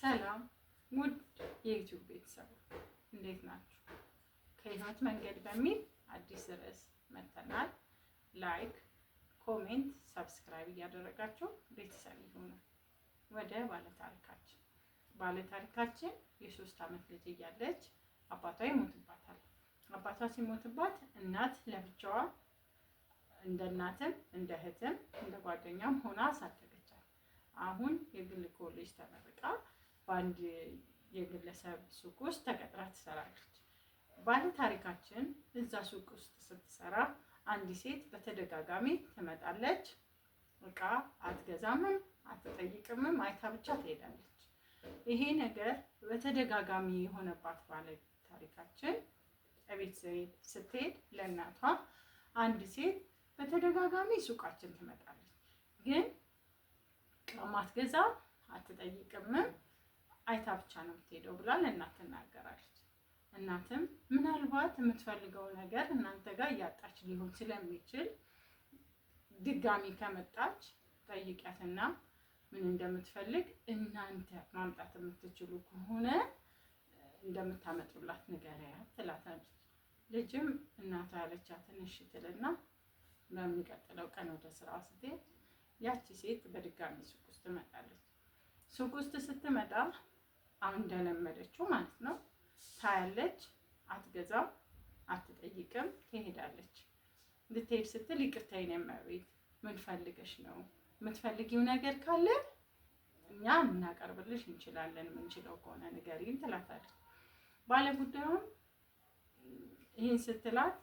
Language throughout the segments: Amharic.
ሰላም ውድ የ YouTube ቤተሰቦች፣ እንዴት ናችሁ? ከህይወት መንገድ በሚል አዲስ ርዕስ መጥተናል። Like፣ comment፣ subscribe እያደረጋችሁ ቤተሰብ ይሁኑ። ወደ ባለታሪካችን። ባለታሪካችን የ3 ዓመት ልጅ እያለች አባቷ ይሞትባታል። አባቷ ሲሞትባት እናት ለብቻዋ እንደ እናትም፣ እንደ እህትም፣ እንደ ጓደኛም ሆና አሳደገቻት። አሁን የግል ኮሌጅ ተመርቃ በአንድ የግለሰብ ሱቅ ውስጥ ተቀጥራ ትሰራለች። ባለ ታሪካችን እዛ ሱቅ ውስጥ ስትሰራ አንዲት ሴት በተደጋጋሚ ትመጣለች። እቃ አትገዛምም፣ አትጠይቅምም፣ አይታ ብቻ ትሄዳለች። ይሄ ነገር በተደጋጋሚ የሆነባት ባለ ታሪካችን እቤት ስትሄድ ለእናቷ አንድ ሴት በተደጋጋሚ ሱቃችን ትመጣለች፣ ግን እቃም አትገዛም፣ አትጠይቅምም፣ አይታ ብቻ ነው የምትሄደው ብላ ለእናት ትናገራለች። እናትም ምናልባት የምትፈልገው ነገር እናንተ ጋር እያጣች ሊሆን ስለሚችል ድጋሚ ከመጣች ጠይቂያትና ምን እንደምትፈልግ እናንተ ማምጣት የምትችሉ ከሆነ እንደምታመጡላት ንገሪያት ትላታለች። ልጅም እናቷ ያለቻትን እሺ ትልና በሚቀጥለው ቀን ወደ ስራዋ ስትሄድ ያቺ ሴት በድጋሚ ሱቅ ውስጥ ትመጣለች። ሱቅ ውስጥ ስትመጣ አሁን እንደለመደችው ማለት ነው፣ ታያለች፣ አትገዛም፣ አትጠይቅም፣ ትሄዳለች። ልትሄድ ስትል ይቅርታ የኔ እመቤት፣ ምን ፈልገሽ ነው? የምትፈልጊው ነገር ካለ እኛ እናቀርብልሽ እንችላለን፣ የምንችለው ከሆነ ንገሪን ትላታለች። ባለጉዳዩም ይህን ስትላት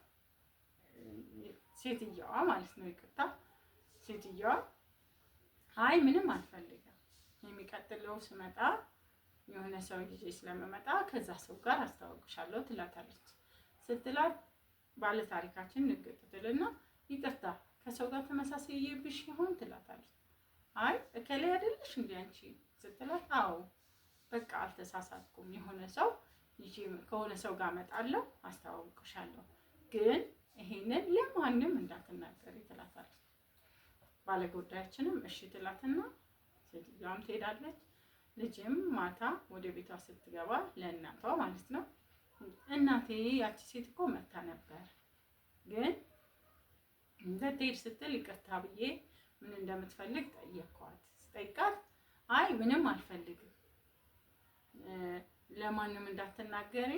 ሴትየዋ ማለት ነው፣ ይቅርታ፣ ሴትየዋ አይ ምንም አልፈልግም፣ የሚቀጥለው ስመጣ የሆነ ሰው ይዤ ስለምመጣ ከዛ ሰው ጋር አስተዋውቅሻለሁ ትላታለች። ስትላት ባለ ታሪካችን ንግጥ ትልና ይቅርታ፣ ከሰው ጋር ተመሳሳይብሽ ይሆን ትላታለች። አይ እከሌ አይደለሽ እንዲ አንቺ ስትላት፣ አዎ በቃ አልተሳሳትኩም፣ የሆነ ሰው ይዤ ከሆነ ሰው ጋር እመጣለሁ፣ አስተዋውቅሻለሁ፣ ግን ይሄንን ለማንም እንዳትናገሪ ትላታለች። ባለጉዳያችንም እሺ ትላትና ሴትዮዋም ትሄዳለች። ልጅም ማታ ወደ ቤቷ ስትገባ ለእናቷ ማለት ነው፣ እናቴ ያቺ ሴት እኮ መታ ነበር፣ ግን ልትሄድ ስትል ይቅርታ ብዬ ምን እንደምትፈልግ ጠየኳት። ስጠይቃት አይ ምንም አልፈልግም፣ ለማንም እንዳትናገሪ፣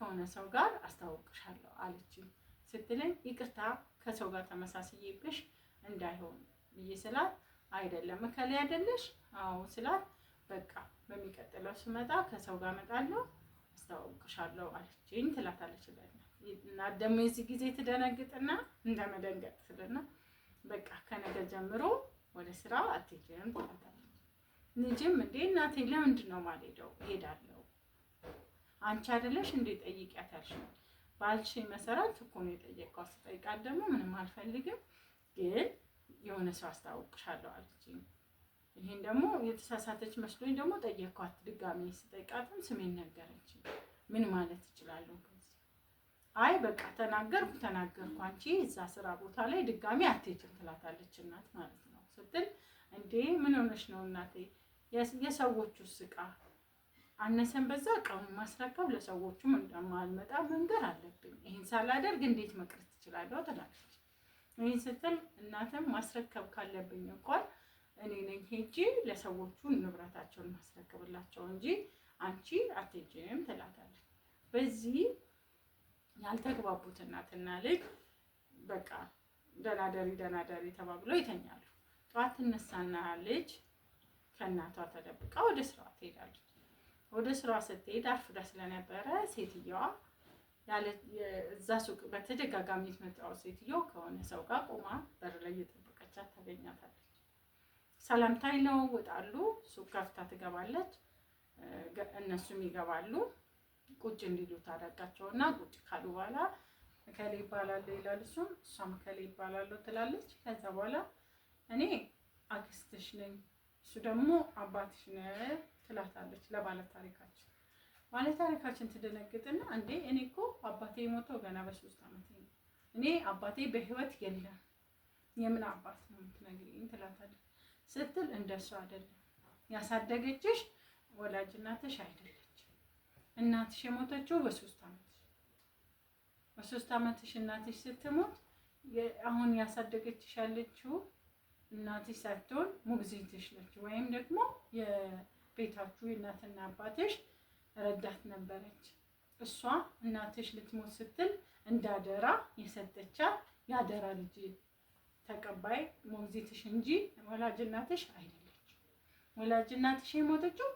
ከሆነ ሰው ጋር አስተዋውቅሻለሁ አለችኝ ስትለኝ ይቅርታ ከሰው ጋር ተመሳስዬብሽ እንዳይሆን ብዬ ስላት አይደለም እከሌ አይደለሽ? አዎ ስላት በቃ በሚቀጥለው ስመጣ ከሰው ጋር እመጣለሁ፣ አስተዋውቅሻለሁ አለችኝ ትላታለች። እና ደግሞ የዚህ ጊዜ ትደነግጥና እንደ መደንገጥ ትልና በቃ ከነገ ጀምሮ ወደ ስራ አትሄጂም ትላታለች። ልጅም እንዴ እናቴ፣ ለምንድን ነው የማልሄደው? እሄዳለሁ። አንቺ አይደለሽ እንዴ ጠይቂያት ያልሽኝ? ባልሽኝ መሰረት እኮ ነው የጠየቅኳት። ስጠይቃት ደግሞ ምንም አልፈልግም፣ ግን የሆነ ሰው አስታውቅሻለሁ አለችኝ። ይሄን ደግሞ የተሳሳተች መስሎኝ ደግሞ ጠየቅኳት። ድጋሚ ስጠይቃትም ስሜን ነገረችኝ። ምን ማለት እችላለሁ? ከዚህ አይ በቃ ተናገርኩ ተናገርኩ፣ አንቺ እዛ ስራ ቦታ ላይ ድጋሚ አትሄጂም ትላታለች እናት ማለት ነው። ስትል እንዴ ምን ሆነሽ ነው እናቴ? የሰዎቹ እቃ አነሰን በዛ እቃውን ማስረከብ ለሰዎቹም እንደማልመጣ መንገር አለብኝ። ይህን ሳላደርግ እንዴት መቅረት እችላለሁ? ትላለች። ይህን ስትል እናትም ማስረከብ ካለብኝ እንኳን እኔ ነኝ ሄጄ ለሰዎቹ ንብረታቸውን ማስረክብላቸው እንጂ አንቺ አትሄጂም ትላታለች። በዚህ ያልተግባቡት እናትና ልጅ በቃ ደህና ደሪ ደህና ደሪ ተባብለው ይተኛሉ። ጠዋት ትነሳና ልጅ ከእናቷ ተደብቃ ወደ ስራዋ ትሄዳለች። ወደ ስራዋ ስትሄድ አርፍዳ ስለነበረ ሴትየዋ እዛ ሱቅ በተደጋጋሚ የምትመጣው ሴትዮ ከሆነ ሰው ጋር ቆማ በር ላይ እየጠበቀቻት ታገኛታለች። ሰላምታ ይለዋወጣሉ። ሱቅ ከፍታ ትገባለች፣ እነሱም ይገባሉ። ቁጭ እንዲሉ ታደርጋቸውና ቁጭ ካሉ በኋላ እከሌ ይባላሉ ይላል እሱም፣ እሷም እከሌ ይባላሉ ትላለች። ከዛ በኋላ እኔ አክስትሽ ነኝ፣ እሱ ደግሞ አባትሽ ነው ትላታለች ለባለ ታሪካችን። ባለ ታሪካችን ትደነግጥና እንዴ፣ እኔ እኮ አባቴ የሞተው ገና በ3 ዓመቴ ነው። እኔ አባቴ በህይወት የለም፣ የምን አባት ነው የምትነግሪኝ? ትላታለች። ስትል እንደሱ አይደለም፣ ያሳደገችሽ ወላጅ እናትሽ አይደለች። እናትሽ የሞተችው በ3 ዓመትሽ፣ በ3 ዓመትሽ እናትሽ ስትሞት አሁን ያሳደገችሽ ያለችው እናትሽ ሳትሆን ሞግዚትሽ ነች፣ ወይም ደግሞ የቤታችሁ የእናትና አባትሽ ረዳት ነበረች። እሷ እናትሽ ልትሞት ስትል እንዳደራ የሰጠቻት የአደራ ልጅ ተቀባይ ሞግዚትሽ እንጂ ወላጅ እናትሽ አይደለች። ወላጅ እናትሽ የሞተችው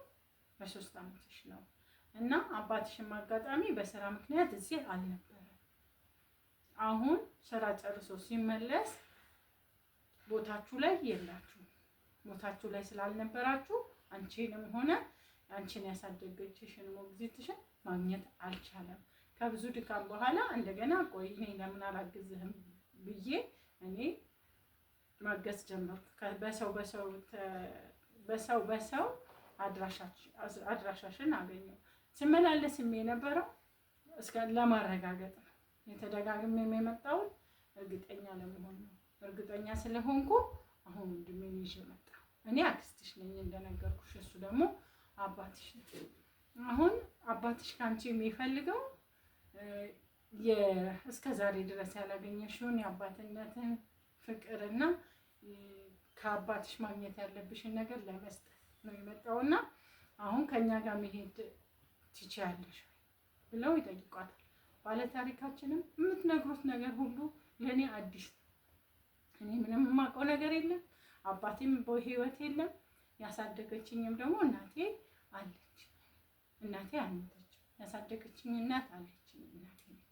በ3 ዓመትሽ ነው እና አባትሽም አጋጣሚ በስራ ምክንያት እዚህ አልነበረም። አሁን ስራ ጨርሶ ሲመለስ ቦታችሁ ላይ የላችሁ። ቦታችሁ ላይ ስላልነበራችሁ አንቺንም ሆነ አንቺን ያሳደገችሽን ሞግዚትሽን ማግኘት አልቻለም። ከብዙ ድካም በኋላ እንደገና ቆይ እኔ ለምን አላግዝህም ብዬ እኔ ማገዝ ጀመርኩ። በሰው በሰው በሰው በሰው አድራሻሽን አገኘሁ። ስመላለስም የነበረው እስከ ለማረጋገጥ ነው። የተደጋግሜ የመጣሁት እርግጠኛ ለመሆን ነው። እርግጠኛ ስለሆንኩ አሁን ወንድሜን ይዤ መጣሁ። እኔ አክስትሽ ነኝ እንደነገርኩሽ፣ እሱ ደግሞ አባትሽ ነው። አሁን አባትሽ ከአንቺ የሚፈልገው እስከ ዛሬ ድረስ ያላገኘሽውን የአባትነትን ፍቅርና ከአባትሽ ማግኘት ያለብሽን ነገር ለመስጠት ነው የመጣውና አሁን ከእኛ ጋር መሄድ ትችያለሽ ብለው ይጠይቋታል። ባለታሪካችንም የምትነግሩት ነገር ሁሉ ለእኔ አዲስ ነው። እኔ ምንም የማውቀው ነገር የለም። አባቴም በህይወት የለም። ያሳደገችኝም ደግሞ እናቴ አለች። እናቴ አልሞተችም። ያሳደገችኝ እናት አለችኝ፣ እናቴ ነች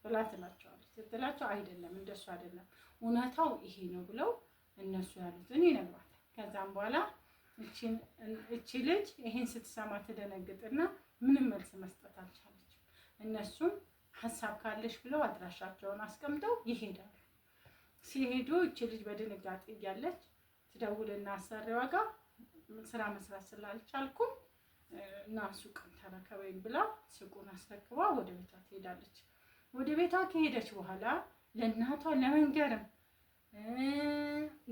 ብላ ትላቸዋለች። ስትላቸው አይደለም፣ እንደሱ አይደለም፣ እውነታው ይሄ ነው ብለው እነሱ ያሉትን ይነግሯታል። ከዛም በኋላ እቺ ልጅ ይሄን ስትሰማ ትደነግጥና ምንም መልስ መስጠት አልቻለችም። እነሱም ሀሳብ ካለሽ ብለው አድራሻቸውን አስቀምጠው ይሄዳሉ። ሲሄዱ እቺ ልጅ በድንጋጤ እያለች ትደውልና አሰሪዋ ጋር ስራ መስራት ስላልቻልኩም እና ሱቅን ተረከበኝ ብላ ሱቁን አስረክባ ወደ ቤቷ ትሄዳለች። ወደ ቤቷ ከሄደች በኋላ ለእናቷ ለመንገርም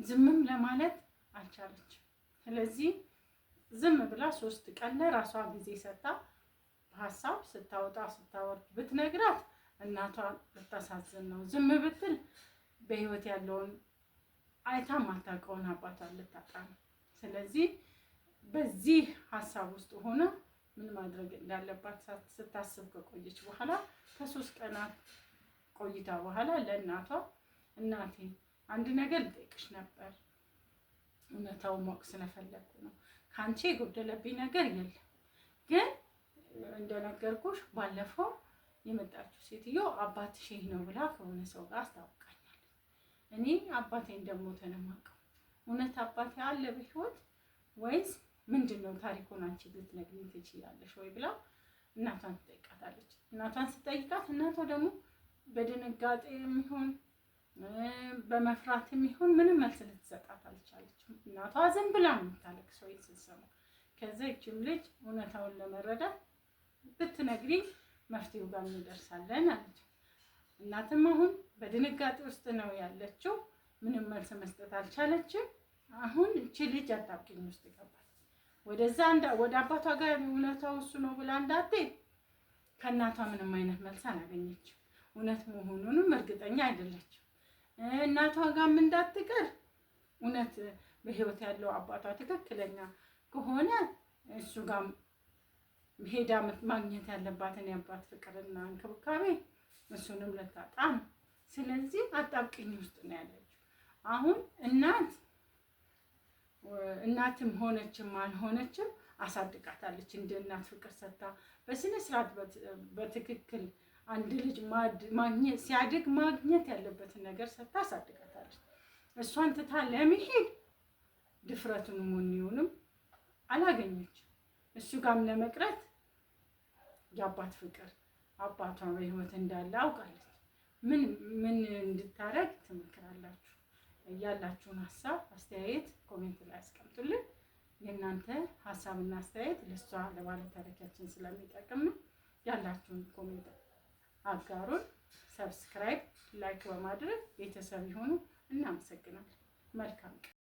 ዝምም ለማለት አልቻለችም። ስለዚህ ዝም ብላ 3 ቀን ለራሷ ጊዜ ሰጥታ በሀሳብ ስታወጣ ስታወርድ ብትነግራት እናቷ ልታሳዝን ነው። ዝም ብትል በህይወት ያለውን አይታ ማታውቀውን አባቷን ልታጣ ነው። ስለዚህ በዚህ ሀሳብ ውስጥ ሆነ ምን ማድረግ እንዳለባት ስታስብ ከቆየች በኋላ ከ3 ቀናት ቆይታ በኋላ ለእናቷ እናቴ አንድ ነገር ልጠይቅሽ ነበር፣ እውነታውን ማወቅ ስለፈለግኩ ነው። ከአንቺ የጎደለብኝ ነገር የለም፣ ግን እንደነገርኩሽ ባለፈው የመጣችው ሴትዮ አባትሽ ይህ ነው ብላ ከሆነ ሰው ጋር አስታውቃኛለች። እኔ አባቴ እንደሞተ ነው የማውቀው። እውነት አባቴ አለ በህይወት ወይስ ምንድን ነው ታሪኩን አንቺ ልትነግሪኝ ትችያለሽ ወይ ብላ እናቷን ትጠይቃታለች። እናቷን ስትጠይቃት እናቷ ደግሞ በድንጋጤ የሚሆን በመፍራት የሚሆን ምንም መልስ ልትሰጣት አልቻለችም። እናቷ ዝም ብላ ነው የምታለቅሰው ይሄን ስትሰማ። ከዛ ይችም ልጅ እውነታውን ለመረዳት ብትነግሪኝ መፍትሄው ጋር እንደርሳለን አለች። እናትም አሁን በድንጋጤ ውስጥ ነው ያለችው። ምንም መልስ መስጠት አልቻለችም። አሁን እቺ ልጅ አጣብቂኝ ውስጥ ገባች። ወደዛ ወደ አባቷ ጋር እውነታው እሱ ነው ብላ እንዳትሄድ ከእናቷ ምንም አይነት መልስ አላገኘችም። እውነት መሆኑንም እርግጠኛ አይደለችም። እናቷ ጋርም እንዳትቀር እውነት በህይወት ያለው አባቷ ትክክለኛ ከሆነ እሱ ጋር ሄዳ ማግኘት ያለባትን የአባት ፍቅርና እንክብካቤ እሱንም ልታጣ ነው። ስለዚህ አጣብቂኝ ውስጥ ነው ያለችው። አሁን እናትም ሆነችም አልሆነችም አሳድጋታለች። እንደ እናት ፍቅር ሰጥታ በስነ ስርዓት በትክክል አንድ ልጅ ማግኘት ሲያድግ ማግኘት ያለበትን ነገር ሰጥታ አሳድጋታለች። እሷን ትታ ለመሄድ ድፍረቱንም ወኔውንም አላገኘችም። እሱ ጋርም ለመቅረት የአባት ፍቅር አባቷ በህይወት እንዳለ አውቃለች። ምን ምን እንድታረግ ትመክራላችሁ? ያላችሁን ሀሳብ አስተያየት comment ላይ አስቀምጡልን። የእናንተ ሀሳብና አስተያየት ለእሷ ለባለ ታሪካችን ስለሚጠቅም ነው። ያላችሁን comment አጋሩን። Subscribe፣ like በማድረግ ቤተሰብ ይሁኑ። እናመሰግናለን። መልካም ቀን።